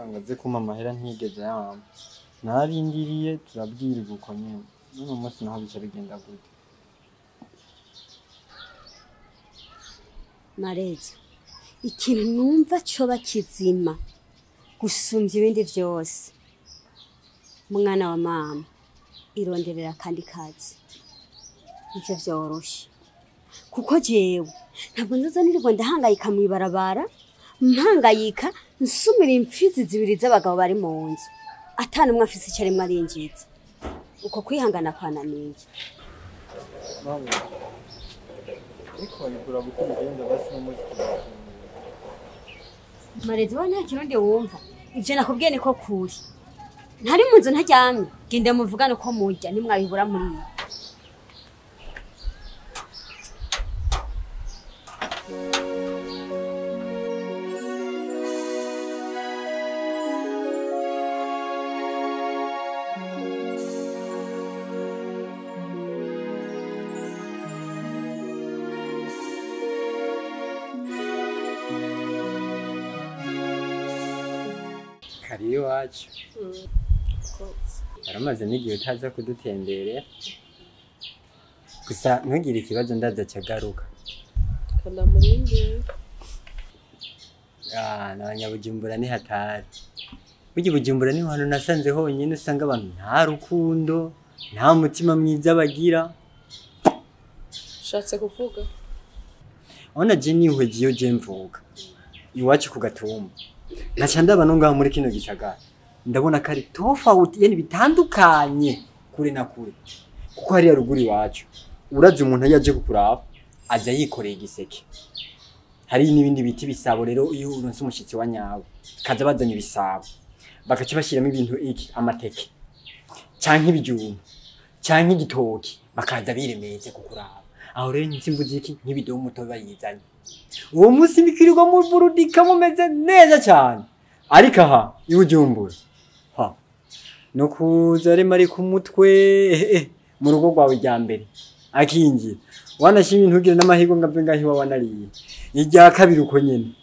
ngo aze kumpa amahera ntiyigeze yampa. Nararindiriye turabwirwa uko nyene. None umunsi naho bica bigenda gute? Marezo, ikintu numva coba kizima gusumvya ibindi vyose, mwana wa mama, ironderera akandi kazi. Ivyo vyoroshe kuko jewe ntabwo nzoza nirirwa ndahangayika mw'ibarabara, mpangayika nsumira imfizi zibiri z'abagabo bari mu nzu, ata n'umwe afise ico arimwo arinjiza. Uko kwihangana kwananiye. Mama, ariko wabigura gute bigenda basi no munsi tugafungura? Marezi, wowe nta kirundi wumva. Ivyo nakubwiye niko kuri. Ntari mu nzu ntaryamye. Genda muvugane uko murya, ntimwabibura muri ibi. Kari iwacu. Waramaze n'igihe utaza kudutemberera. Gusa ntugire ikibazo, ndaza cagaruka. Kanamurinde. Ah, n'abanyabujumbura ni hatari. Burya Bujumbura niho hantu nasanze honyine usanga abantu nta rukundo, nta mutima mwiza bagira. Ushatse kuvuga? Urabona je nihweje iyo je mvuka iwacu ku Gatumba, nkaca ndaba no ngaha muri kino gisagara, ndabona ko ari tofauti, yani bitandukanye kure na kure. Kuko hariya ruguru iwacu, uravye umuntu iyo aje kukuraba aza yikoreye igiseke. Hari n'ibindi biti ibisabo rero, iyo uronse umushitsi wa nyawe kaza bazanye ibisabo, bagaca bashiramo ibintu iki, amateke canke ibijumbu canke igitoki, bakaza biremeze kukuraba. Aho rero nsimbuze iki nk'ibidobo umutobe bayizanye. Uwo munsi bikirirwa mu burudika mumeze neza cyane. Ariko aha i Bujumbura, ha no kuza arema ari ku mutwe mu rugo rwawe rya mbere akinjira, wanashimye ntugire n'amahirwe ngo ave ngaho iwawe wanariye. Irya kabiri uko nyene,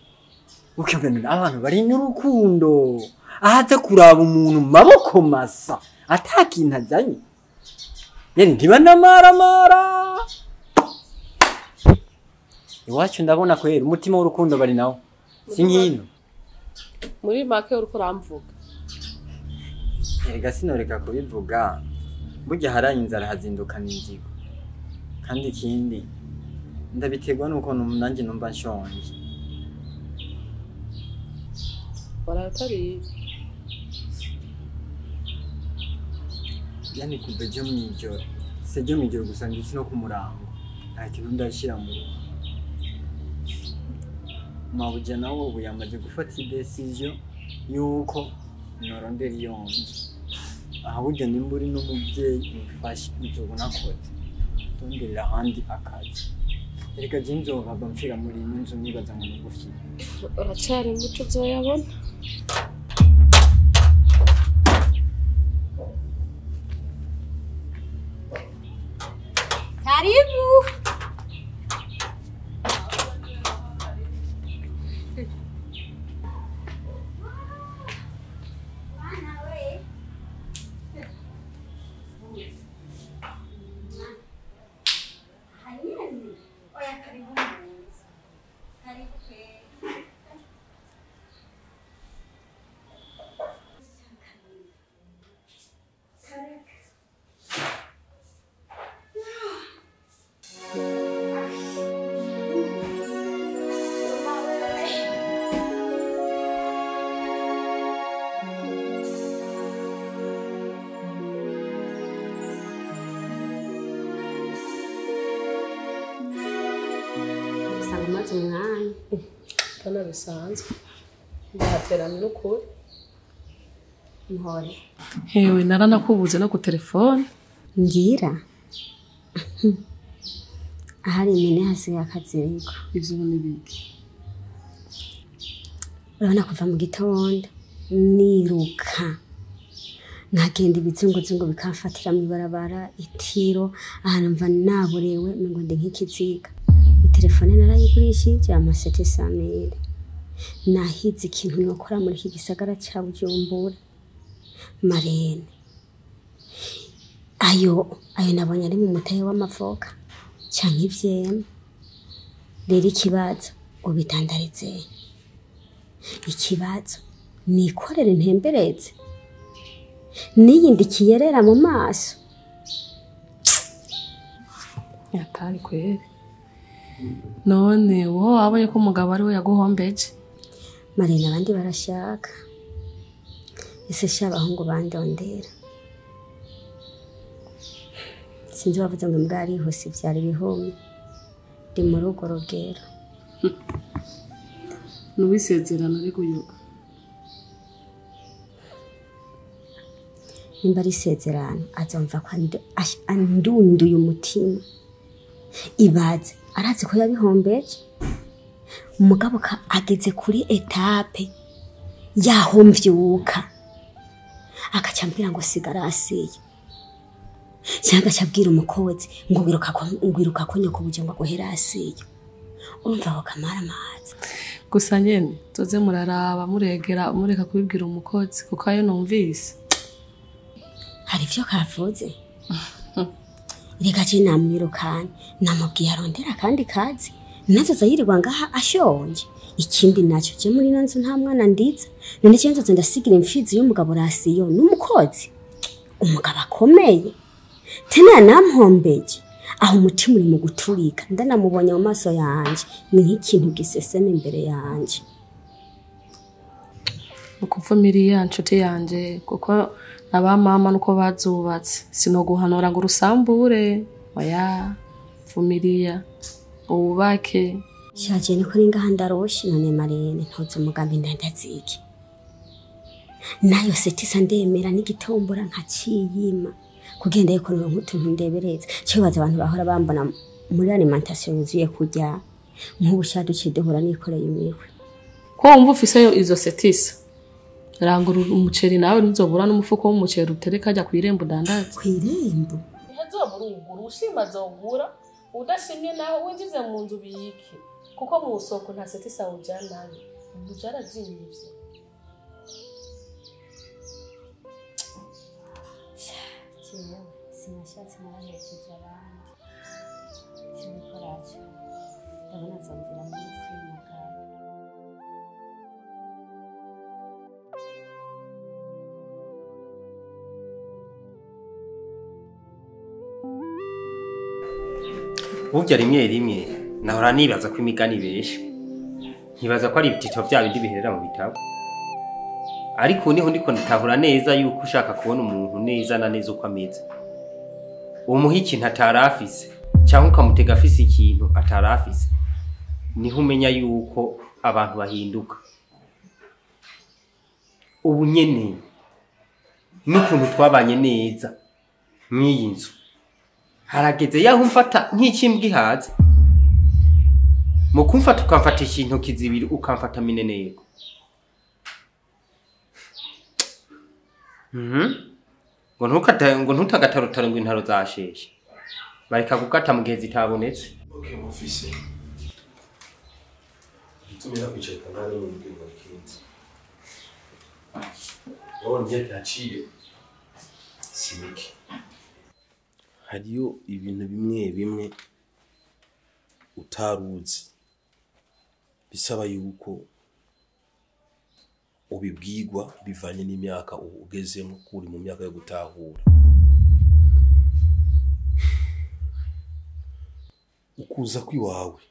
ukabona abantu bari n'urukundo, ahaza kuraba umuntu mu maboko masa ata kintu azanye, yani ntibanamaramara. Iwacu ndabona kwera umutima w'urukundo bari nawo, si nkino. Muri make uriko uramvuga. Erega sinoreka kubivuga, burya haraye inzara hazindukana inzigo. Kandi ikindi ndabiterwa nuko nanjye numva nshonje. Waratariye. Yani kuva ejo mw'ijoro, si ejo mw'ijoro gusa, ndetse no ku murango nta kintu ndashira mu rugo. Mabuja nawe ubu yamaze gufata idecision yuko norondera iyo nzu. Aha burya nimba uri n'umuvyeyi umfashe, nzoba nakoze ndonderera ahandi akazi. Erega je nzohava mpfira muri ino nzu nibaza ngo ni gufyina. Uracari muto, uzoyabona. Karibu. Usanga umaze umwanya. Mbona bisanzwe. Ndahateramye n'ukuri. Mpore. Hewe, naranakubuze no ku telefone. Ngira ahari impene hasigaye akaziriko. Ivyo ni biki? Urabona kuva mu gitondo niruka, nkagenda ibizunguzungu bikamfatira mw'ibarabara, itiro, ahantu mva naborewe, umengo ndi nk'ikiziga. Itelefone narayigurishije amasete samire. Nahize ikintu nokora muri iki gisagara ca Bujumbura. Marene, ayo nabonye ari mu mutahe w'amavoka canke ivyema. Rero ikibazo ubitandarize, ikibazo nikorere ntembereze niyindi kiyerera mu maso. Yatari kweri. None wowe wabonye ko umugabo ari we yaguhombeje? Marene, abandi barashaka, ese sha abahungu bandondera. Sinzi bavuze ngo imbwa yarihuse ivyara ibihumye. Ndi muri urwo rugero. Nuwisezerano ariko uyu nimba ari isezerano azomva ko andunduye umutima. Ibaze arazi ko yabihombeje, umugabo ageze kuri etape yahomvyuka akaca ambwira ngo sigara asiye, cyangwa agaca abwira umukozi ngo wiruka ko nyoko buje ngo aguhere asiye. Urumva ako kamara amazi. Gusa nyene tuze muraraba muregera mureka kubibwira umukozi, kuko ayo numvise hari ivyo kavuze. Reka je namwirukanye, namubwiye arondera akandi kazi, nazoza yirirwa ngaha ashonje. Ikindi naco je muri ino nzu nta mwana ndiza, none je nzoza ndasigira imfizi y'umugabo rasiyo n'umukozi, umugabo akomeye tena nampombeje. Aho umutima uri mu guturika, ndanamubonye mu maso yanje ni nk'ikintu gisesema imbere yanje. Ukuvumiriya nshuti yanje, kuko aba mama nuko bazubatse, sinoguhanura ngo urusambure. Oya, vumiriya ubake. Shaje niko ningaha ndaroshe. None Marene, ntoze umugambi ndandaziki nayo setisa ndemera n'igitombora nkaciyima kugenda yuko noronka utuntu ndebereza. Cibaza abantu bahora bambona muri alimentation yuzuye kurya, nk'ubu shaduce duhora nikoreye imihwe. Ko wumva ufiseyo izo setisa, rangura umuceri nawe ntuzobura n'umufuko w'umuceri utereka ajya kw'irembo udandaze. Kw'irembo ntihazobura ugura, ushima azogura, udashimye nawe winjize mu nzu biyike, kuko mu soko nta setisa wujanayo, ibintu vyarazimvye. Jewe sinashatse naraherekeje abandi, sinikoraco ndabona azomvira muri y'umugabo. Burya rimwe rimwe nahora nibaza ko imigani ibesha, nkibaza ko ari ibitito vya bindi biherera mu bitabo, ariko niho ndiko ndatahura neza yuko ushaka kubona umuntu neza na neza uko ameze, umuha ikintu atarafise cyangwa ukamutega afise ikintu atarafise, niho umenya yuko abantu bahinduka. Ubu nyene n'ukuntu twabanye neza mw'iyi nzu, harageze yaho umfata nk'ikimbwa ihaze, mu kumfata ukamfatisha intoki zibiri ukamfata mineneko. Ngo ntutagatarutaro ngo intaro zasheshe, bareka gukata mu gihe zitabonetse. Okay, mufise igitumira kwicarika nawe n'ubwenge bw'ikindi. Wabonye imyaka yaciye si mike, hariyo ibintu bimwe bimwe utaruzi bisaba yuko ubibwirwa bivanye n'imyaka ugezemo, ko uri mu myaka yo gutahura. Ukuza kwiwawe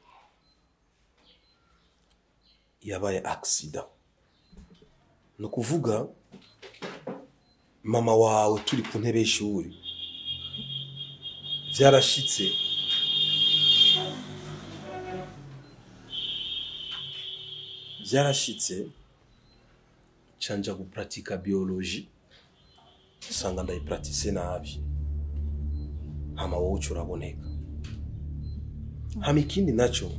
yabaye accident, no kuvuga mama wawe turi ku ntebe y'ishuri vyarashitse canja gupratika biologie, sanga ndayipratise nabi, hama wowe uca uraboneka. Hama ikindi naco,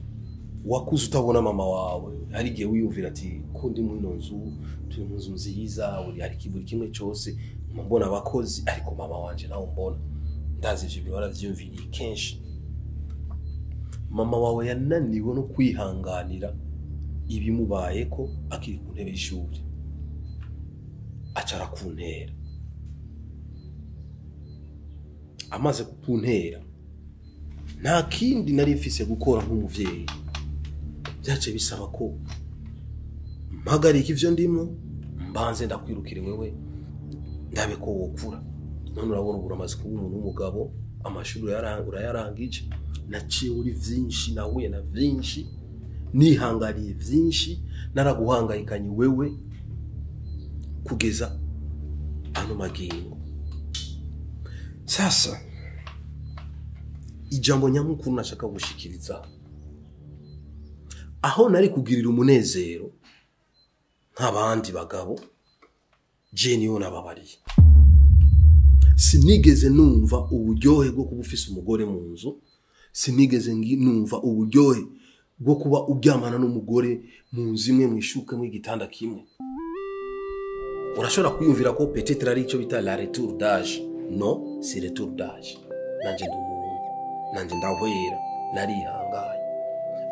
wakuze utabona mama wawe, hari igihe wiyumvira ati ko ndi muri ino nzu, turi mu nzu nziza, buri buri kimwe cose mbona abakozi, ariko mama wanje nawe mbona. Ndazi ivyo bintu waravyiyumviriye kenshi. Mama wawe yananiwe no kwihanganira ibimubayeko akiri ku ntebe y'ishuri, acara kuntera. Amaze kukuntera, nta kindi nari mfise gukora nk'umuvyeyi, byace bisaba ko mpagarika ivyo ndimwo, mbanze ndakwirukire wewe ndabe ko wokura. None urabona ubu uramaze kuba umuntu w'umugabo, amashuri urayarangije, naciye uri vyinshi, nahuye na vyinshi, nihangariye vyinshi, naraguhangayikanye wewe kugeza ano magingo. Sasa ijambo nyamukuru nashaka gushikiriza, aho nari kugirira umunezero nk'abandi bagabo, je niyo nababariye. Sinigeze numva uburyohe bwo kuba ufise umugore mu nzu, sinigeze numva uburyohe bwo kuba uryamana n'umugore mu nzu imwe, mu ishuka imwe, igitanda kimwe. Urashobora kwiyumvira ko peut-être ari icyo bita la retour d'âge. Non, c'est retour d'âge. Nanje ndi umuntu, nanje ndahwera, narihangaye.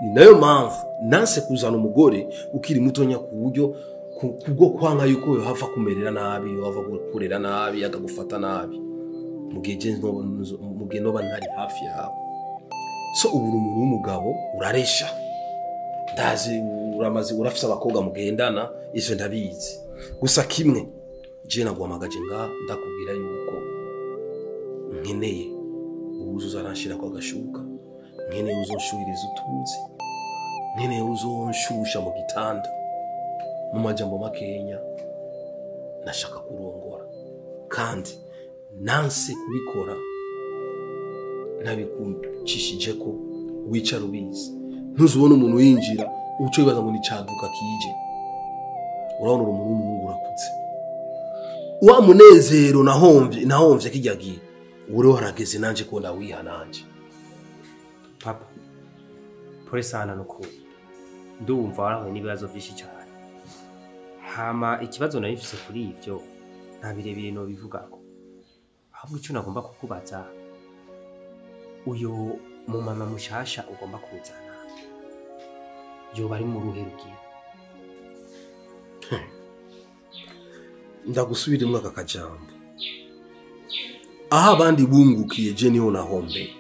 Ni nayo mpamvu nanse kuzana umugore ukiri mutonya, ku buryo kubwo kwanka yuko yohava kumerera nabi, yohava gukurera nabi, akagufata nabi mu gihe noba ntari hafi yawe. So ubu uri umuntu w'umugabo, uraresha, ndazi uramaze, urafise abakobwa mugendana, ivyo ndabizi. Gusa kimwe je naguhamagaje nga ndakubwira yuko nkeneye uwuzoza aranshirako agashuka, nkeneye uzonshuhiriza utuzi, nkeneye uzonshusha mu gitanda. Mu majambo makenya, nashaka kurongora, kandi nanse kubikora ntabikucishije ko wicara ubizi. Ntuzubona umuntu yinjira uco wibaza ngo ni caduka kije. Urabona uri umuntu w'umuhungu urakutse, wa munezero nahomvye kijya gihe uriho harageze nanje ko ndawiha nanje. Papa, pole sana nukuri, ndumva warahuye n'ibibazo vyinshi cyane. Hama ikibazo nari mfise kuri ivyo nta birebire nobivugako, ahubwo ico nagomba kukubaza, uyo mumama mushasha ugomba kuzana yoba ari mu ruhe rugero? Ndagusubirimwo aka kajambo, aho abandi bungukiye je niho nahombeye.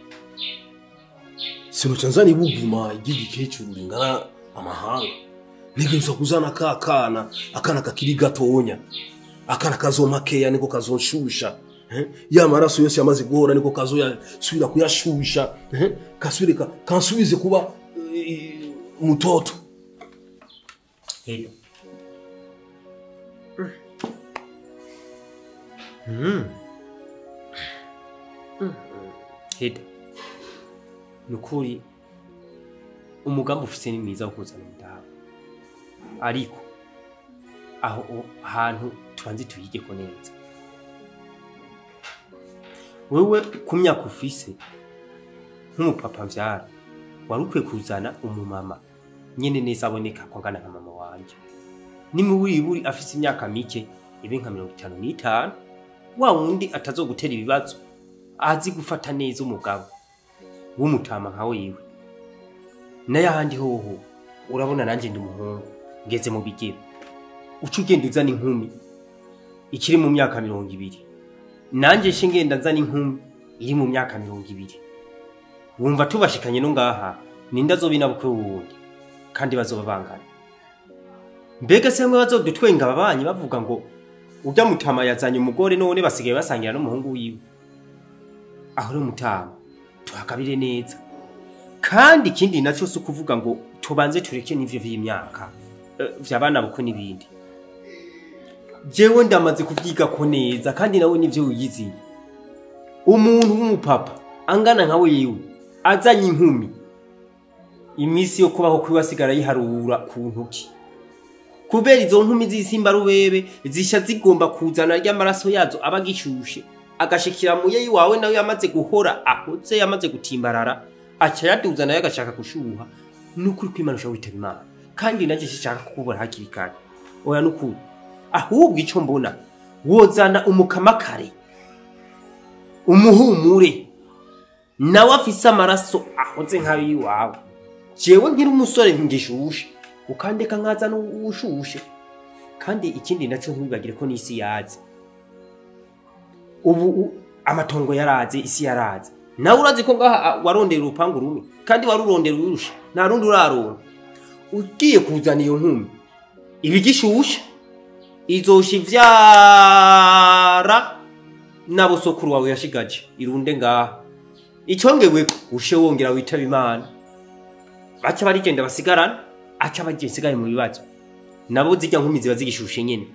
Sinoca nzana ibuguma ry'igikecuru ringana amahanga, ntegerezwa kuzana ka kana, akana kakiri gatonya, akana kazomakeya niko kazonshusha, ya maraso yose yamaze guhora niko kazoyasubira kuyashusha, kasubire kansubize kuba mutoto. Hello. Heda, nukuri umugambi ufise ni mwiza wo kuzana umudamu, ariko aho hantu tubanze tuyigeko neza. Wewe ku myaka ufise nk'umupapa mvyara, wari ukwiye kuzana umumama nyene neza aboneka ko angana nka mama wanje, nimuburi afise imyaka mike ibe nka 55, wa wundi atazogutera ibibazo, azi gufata neza umugabo w'umutama nka wewe. N'ayahandi hoho urabona nanje ndi umuhungu ngeze mu bigero, uca ugenda uzana inkumi ikiri mu myaka 20, nanje she ngenda nzana inkumi iri mu myaka 20, wumva tubashikanye no ngaha ninde azobina bukwe wundi kandi bazoba bangana? Mbega se hamwe bazodutwenga ababanyi bavuga ngo urya mutama yazanye umugore none basigaye basangira n'umuhungu wiwe. Aho rero mutama tuhakabire neza. Kandi ikindi naco si ukuvuga ngo tubanze tureke n'ivyo vy'imyaka vy'abana bukwe n'ibindi. Jewe ndamaze kuvyiga ko neza kandi nawe nivyo wiyiziye. Umuntu w'umupapa angana nka wewe azanye inkumi, imisi yo kubaho kwiwe asigara yiharura ku ntoki. Kubera izo nkumi z'isimba rubebe zisha zigomba kuzana ry'amaraso yazo aba agishushe, agashikira muye wawe nawe yamaze guhora ahoze yamaze gutimbarara, aca yaduza nayo agashaka gushuha. Nukuri kw'Imana ushobora kwitaba Imana, kandi nanje sinshaka kukubura hakiri kare. Oya nukuri, ahubwo ico mbona wozana umukamakare umuhumure nawe afise amaraso ahoze nk'ayiwawe. Jewe nkiri umusore ngishushe Ukandeka nkazana ushushe. Kandi ikindi naco ntibibagire ko n'isi yaze. Ubu amatongo yaraze, isi yaraze. Nawe urazi ko ngaha warondera urupangu rumwe kandi warurondera urusha, nta rundi uraronka. Ugiye kuzana iyo nkumi ibigishushe izosha ivyara nabo sokuru wawe yashigaje irunde ngaha. Icyongeweko ushe wongera witaba Imana, baca barigenda basigarana, aca bagiye sigaye mu bibazo. Nabo zijya nkumi ziba zigishushe nyene.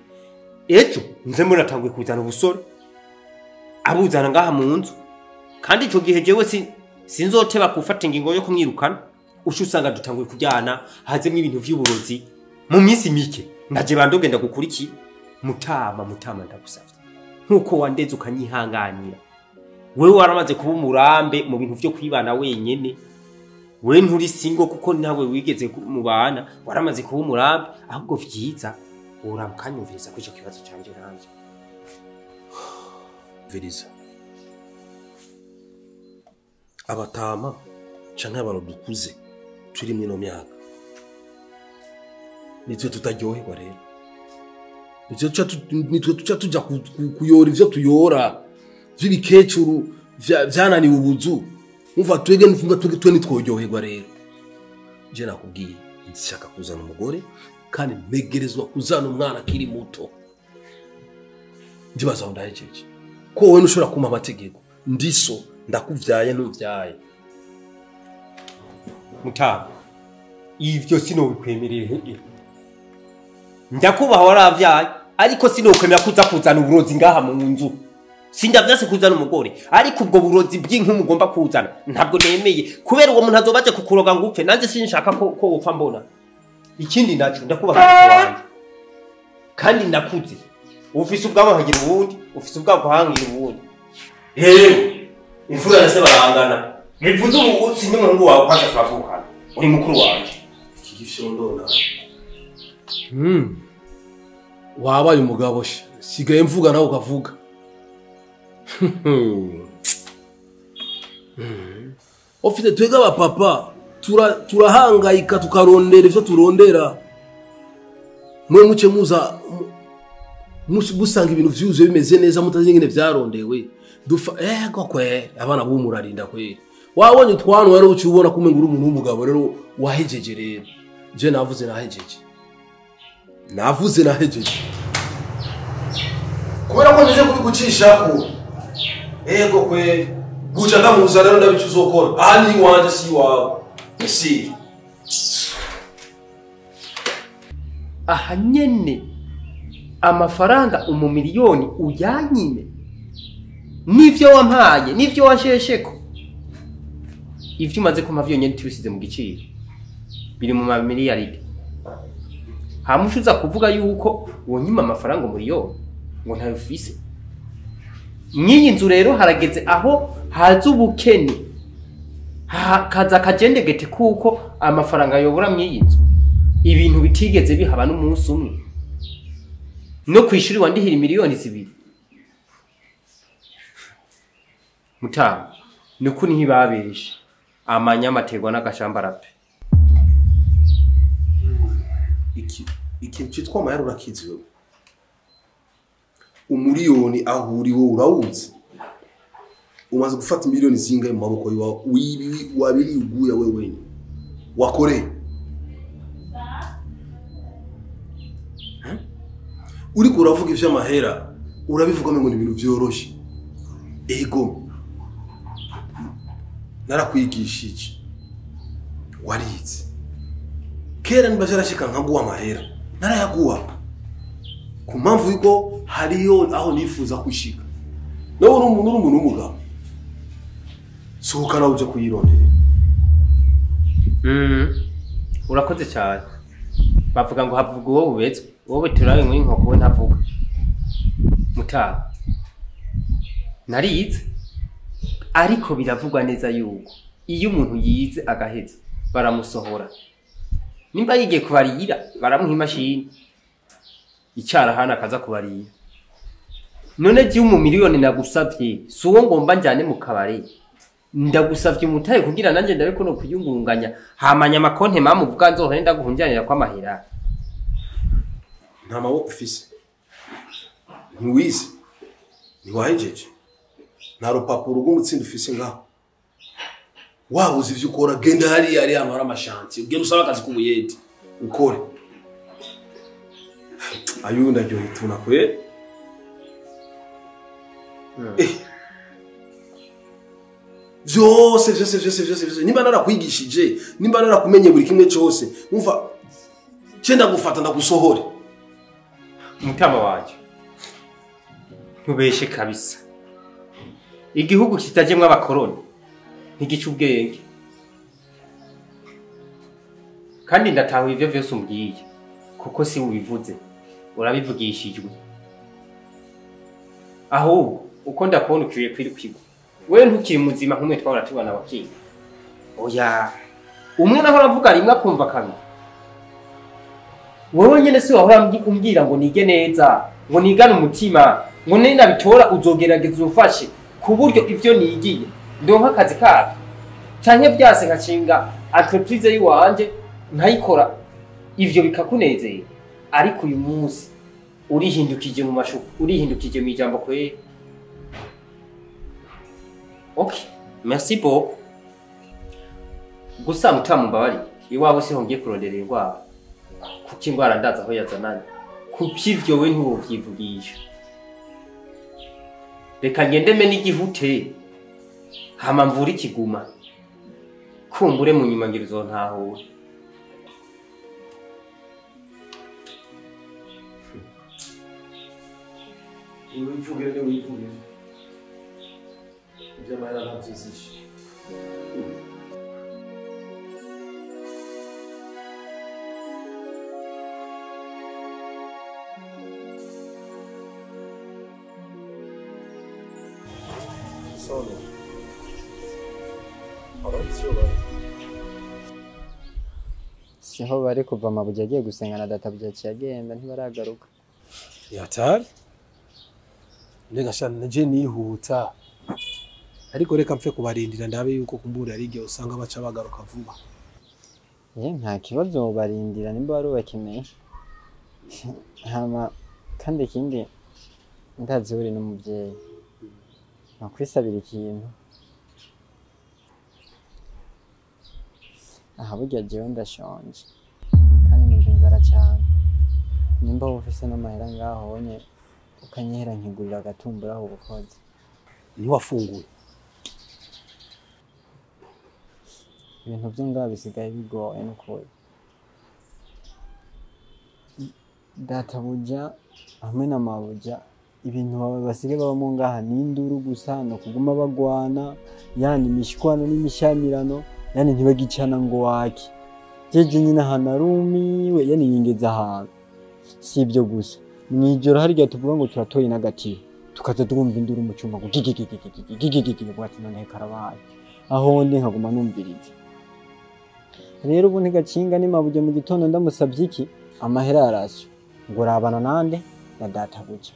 Ejo nze mbona atanguye kuzana ubusore abuzana ngaha mu nzu, kandi ico gihe jewe sinzoteba gufata ingingo yo kumwirukana. Usha usanga dutanguye kujyana hazemwe ibintu vy'uburozi mu minsi mike. Naje bandogenda gukuriki mutama mutama ndagusavye nkuko wandeze ukanyihanganira. Wewe waramaze kuba umurambe mu bintu vyo kwibana wenyene. We nturi singo kuko nawe wigeze mu bana, waramaze kuba umurambe. Ahubwo vyiza uramukanyumviriza ko ico kibazo canje nanje. Viriza abatama canke abantu dukuze turi mwino myaka nitwe tutaryoherwa rero, nitwe tuca tuja kuyora ivyo tuyora vy'ibikecuru vyananiwe ubuzu. Umva twege nfunga twege nitworyoherwa rero. Je nakubwiye nshaka kuzana umugore kandi ntegerezwa kuzana umwana akiri muto. Ndibaza aho ndahejeje ko wowe ntushobora kumpa amategeko, ndiso ndakuvyaye ntuvyaye. Mutama, ivyo sinobikwemerera. Ndakubaha waravyaye, ariko sinokwemera kuza kuzana uburozi ngaha mu nzu. Sindavyase kuzana umugore, ariko ubwo burozi bw'inkumu ugomba kuzana ntabwo nemeye, kubera uwo muntu azobaje kukuroga ngo upfe. Nanje sinshaka ko upfa mbona. Ikindi naco ndakubaha wanje, kandi nakuze. Ufise ubwabo nkagira ubundi, ufise ubwabo nkagira ubundi. Imfura nase barangana. Nivuze ubu sindi umuhungu wawe kwanza turavukana. Uri mukuru wanje. Iki gifyondona. Wabaye umugabo she. Sigaye mvuga nawe ukavuga. Ofite twega ba papa turahangayika tukarondera ivyo turondera. Mwe muce muza musanga ibintu vyuzuye bimeze neza mutazi ingene vyarondewe. Dufa kwe abana b'umurarinda kwe. Wabonye utwanwa rero uci ubona kumwe nguru umuntu w'umugabo rero wahejeje rero. Je navuze nahejeje. Navuze nahejeje. Kubera ko nje kubigucishako. Ego kwe guca ndamuza rero ndabicu uzokora. Aha ni iwanje si iwawe. Si. Aha nyene amafaranga umumiliyoni uyanyime. Nivyo wampaye, nivyo wanshesheko. Ivyo umaze kumpa vyonyene tubisize mu giciro. Biri mu mamiliyaridi. Hamushuza kuvuga yuko wonyima amafaranga umuriyoni ngo ntayo ufise. Mw'iyi nzu rero harageze aho haza ubukene. Kaza kajendegete kuko amafaranga yobura mw'iyi nzu. Ibintu bitigeze bihaba n'umunsi umwe. No kwishuri wandihira miliyoni 2. Mutama, nuko ntibabeshe. Amanyama aterwa n'agashambarape. Iki cyitwa amahera urakizi wewe. Umuriyoni ahuriwe urawuzi. Umaze gufata miliyoni zingahe mu maboko yawe wibi wabiri uguya wewe wenyine. Wakore. Uriko uravuga ivy'amahera, urabivuga ngo ni ibintu vyoroshe. Ego. Narakwigishije. Warize. Kera niba vyarashika nkaguha amahera. Narayaguha. Ku mpamvu yuko hariyo aho nifuza kwishika. Nawe uri umuntu w'umugabo. Sohoka nawe uje kuyirondera. Urakoze cyane. Bavuga ngo havuga uwo bubetswe. Wowe turabe ngo inkoko we ntavuga. Mutama. Narize. Ariko biravugwa neza yuko iyo umuntu yize agaheza baramusohora. Nimba yigiye kubarira baramuha imashini. Icarahana akaza kubarira. None je mu miliyoni nagusavye si uwo ngomba njane mu kabare. Ndagusavye umutahe kugira nanje ndabe ko no kuyungunganya hamanya amakonte mama uvuga nzohore ndaguhunjanira kwa mahera. Nta maboko ufise, ntiwize, ntiwahejeje, nta rupapuro rw'umutsindo ufise ngaho. Wabuze ivyo ukora, genda hariya hariya ahantu hari amashantiye, ugenda usaba akazi k'ubuyede ukore. Ayo ndaryoha ituna kwe. Vyose vyose vyose vyose vyose nimba narakwigishije, nimba narakumenye buri kimwe cyose, umva ce ndagufata ndagusohore. Mutama wanje ntubeshe kabisa. Igihugu kitajemwe abakoroni ntigica ubwenge. Kandi ndatahuye ivyo vyose umbwiye, kuko si ubivuze urabivugishijwe. Ahubwo uko ndakubona ukwiye kwirukirwa. Wewe ntukiri muzima nkumwe twahora tubana abakinga. Oya, umwe naho aravuga rimwe akumva kabiri. Wewe nyene si wahora umbwira ngo nige neza, ngo nigane umutima, ngo ninabitora uzogerageza ufashe ku buryo ivyo nigiye ndonka akazi kavyo, canke vyase nkacinga entreprise yiwanje nkayikora, ivyo bikakunezera. Ariko uyu munsi urihindukije mu mashuko, urihindukije mu ijambo kwe. Okay, merci beaucoup. Gusa mutamu mbabari, iwawe siho ngiye kurondera indwara. Kuko indwara ndaza aho yazananye. Kuko ivyo we ntiwovyivugisha. Reka ngende me n'igihute, hama mvura ikiguma. Kumbure mu nyuma ngira uzontahura. Wivugire ne wivugire. Ivy'amahera ntavyizishe. Sono. Siho bari kuva Mabuja agiye gusenga na databuja aciye agenda ntibaragaruka. Yatari. Ndega shana naje nihuta. Ariko reka mpfe kubarindira ndabe yuko kumbura ari igihe usanga baca bagaruka vuba. Nta kibazo barindira nimba wari ubakeneye. Hama kandi ikindi ndazi uri n'umuvyeyi. Nakwisabira ikintu. Aha burya jewe ndashonje kandi numva inzara cyane. Nimba ufise n'amahera ngaho wonye ukanyihera nkigurira agatumbura aho ubukoze. Ntiwafunguye? Ibintu vyo ngaho bisigaye bigoye n'ukuri. Databuja hamwe na mabuja ibintu basigaye babamo ngaha ni induru gusa, no kuguma bagwana, yani imishwano n'imishyamirano, yani ntibagicana ngo wake. Jeje nyine ahantu arumiwe, yani yingeze ahantu. Si ibyo gusa, mw'ijoro harya tuvuga ngo turatoye n'agatiyo, tukaza twumva induru mu cyumba ngo gigigigigigigigigigi, ngo ati noneho karabaye. Aho ndi nkaguma numviriza. Rero ubu ntigakinga ni Mabuja mu gitondo ndamusabye iki amahera yarasyo ngo rabana nande na databuja.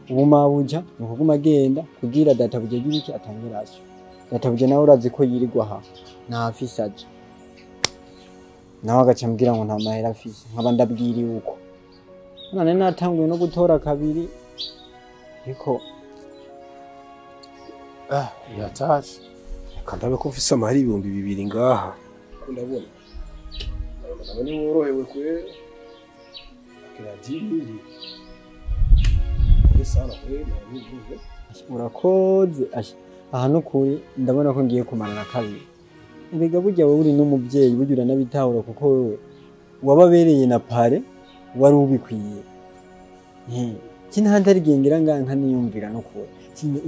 Ubu Mabuja ni ukuguma agenda kugira databuja agira iki atange rasyo. Databuja nawe urazi ko yirirwa aha nta afise aje, nawe agaca ambwira ngo nta mahera afise, nkaba ndabwiriwe uko. None natanguye no gutora kabiri ariko yataje. Reka ndabe ko mfise amahera 2000 ngaha. Ko ndabona ndabona ni worohewe kwe. Akira 10000. Sana kwe narabivuze. Urakoze. Aha nukuri ndabona ko ngiye kumarana kabiri. Erega burya wowe uri n'umuvyeyi burya uranabitahura kuko wewe wababereye na pare wari ubikwiye. Kinahandi arigendera ngaha nkaniyumvira no kure.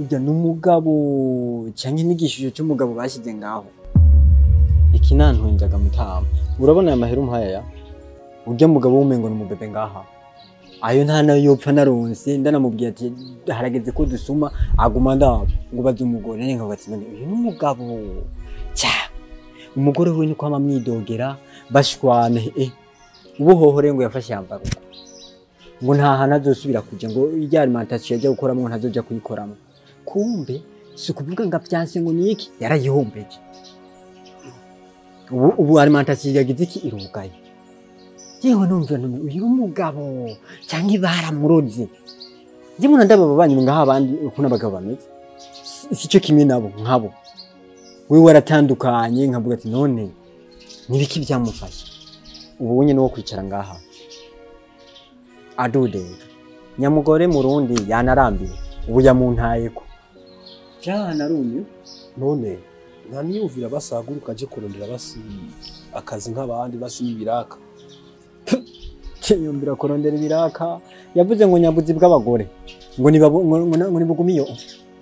Urya n'umugabo canke n'igishusho c'umugabo bashize ngaho. Iki nantwenzaga mutama. Urabona aya mahera umpaye aya? Urya mugabo wumengo n'umubebe ngaha. Ayo nta nayo yopfa naronse, ndanamubwiye ati harageze ko dusuma, aguma ndabo ngo baze umugore. Nkavuga ati none uyu n'umugabo cya umugore we ni kwama mwidogera bashwana. Ubuhohore ngo yafashe yambara uko ngo nta hantu azosubira kuja, ngo irya alimentation yajya gukoramo ntazoja kuyikoramo. Kumbe Si ukuvuga ngo avyanse ngo niki, yarayihombeje. Ubu alimentation yagize iki irugaye. Yewe numva none uyu mugabo cyangwa baramuroze. Njye mbona ndaba babanyi ngaha abandi ukuntu abagabo bameze. Si cyo kimwe nabo nkabo. Wewe waratandukanye nkavuga ati none nibiki byamufasha. Ubu nyine wo kwicara ngaha. Adudega. Nyamugore murundi yanarambiwe. Ubu yamuntayeko. Byanarumye. None nta niyumvira basaguruka aje kurondera basi akazi nk'abandi basi ibiraka. Yumvira kurondera ibiraka. Yavuze ngo nyabuzi bw'abagore. Ngo ngo nibugumiyo.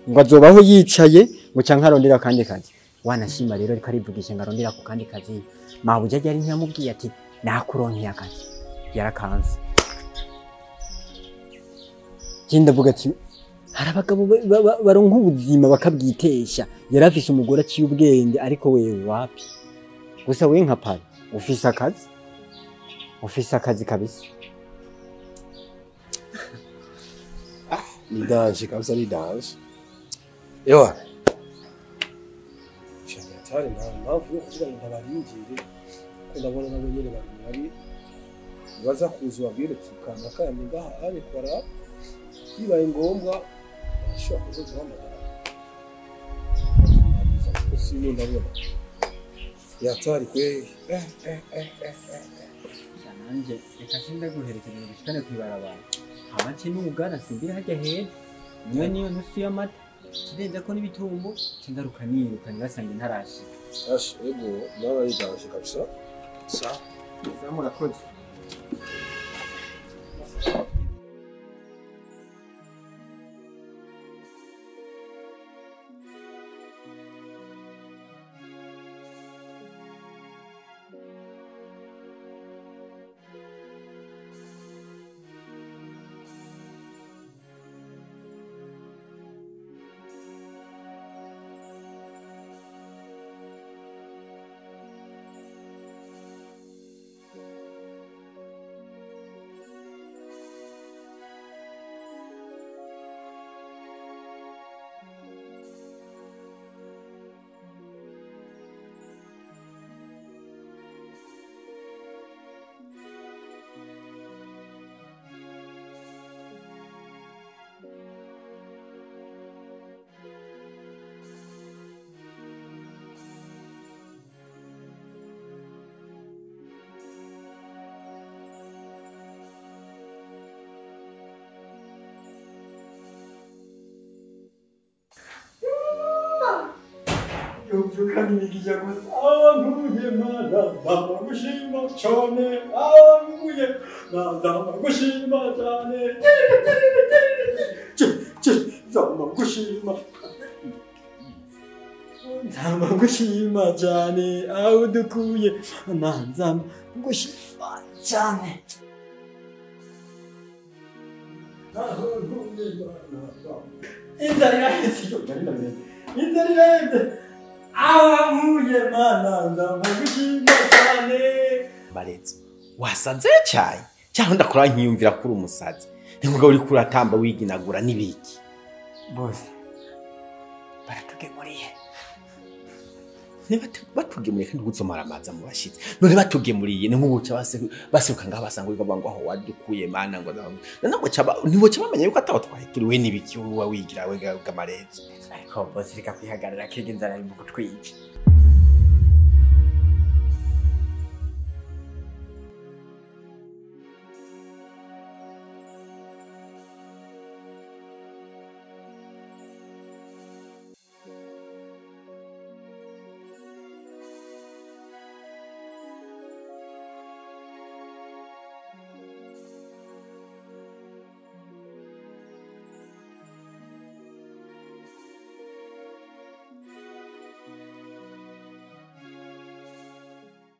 Ngo azobaho yicaye ngo canke arondera kandi kazi. Wanashima rero ariko arivugisha ngo arondera ku kandi kazi. Mabuja yari ntiyamubwiye ati nakuronkeye akazi. Yarakanze. Jinda vuga ati hari abagabo baronka ubuzima bakabwitesha. Yarafise umugore aciye ubwenge ariko wewe wapi? Gusa we nka pari ufise akazi. Ufise akazi kabisa. Ni danger kabisa, ni danger. Ewa. Shatari nta mpamvu yo kugira ngo ntabarindire. Ko ndabona nabo nyene bari baza kuza babwire tukanga kandi ngaha abikora bibaye ngombwa ashobora kuza guhamagara. Sino ndabona. Yatari kwe. Nanje reka sinde guherekeza gushikane kwibarabara. Amace n'ubugana simbira hajya heza. Niyo niyo nusu y'amata. Kirenza ko n'ibitumbo kingaruka niruka ngasanga ntarashika. Ash ego nawe ari danger kabisa. Sa. Zamurakoze. Yumvukanigisha gusa ntuye mana ndagushima cyane ntuye ndagushima cyane ndagushima cyane aho dukuye ndagushima cyane inzara iraheze inzara iraheze awankuye mana ndagushima cyane. Barenze wasaze cyane cyangwa ndakora nkiyumvira kuri umusazi nikuga uri kuratamba wiginagura nibiki bose baratugemuriye. Batugemuriye kandi guzomara amaza mu bashitsi none batugemuriye ni nkubuca baseruka ngaho basanga wiga ngo aho wadukuye mana ngo none ngo nibo bamenye yuko ataho twahituriwe nibiki uwa wigira we gamarenzo. Ariko bose reka kwihagarara kege inzara iri mu kutwica.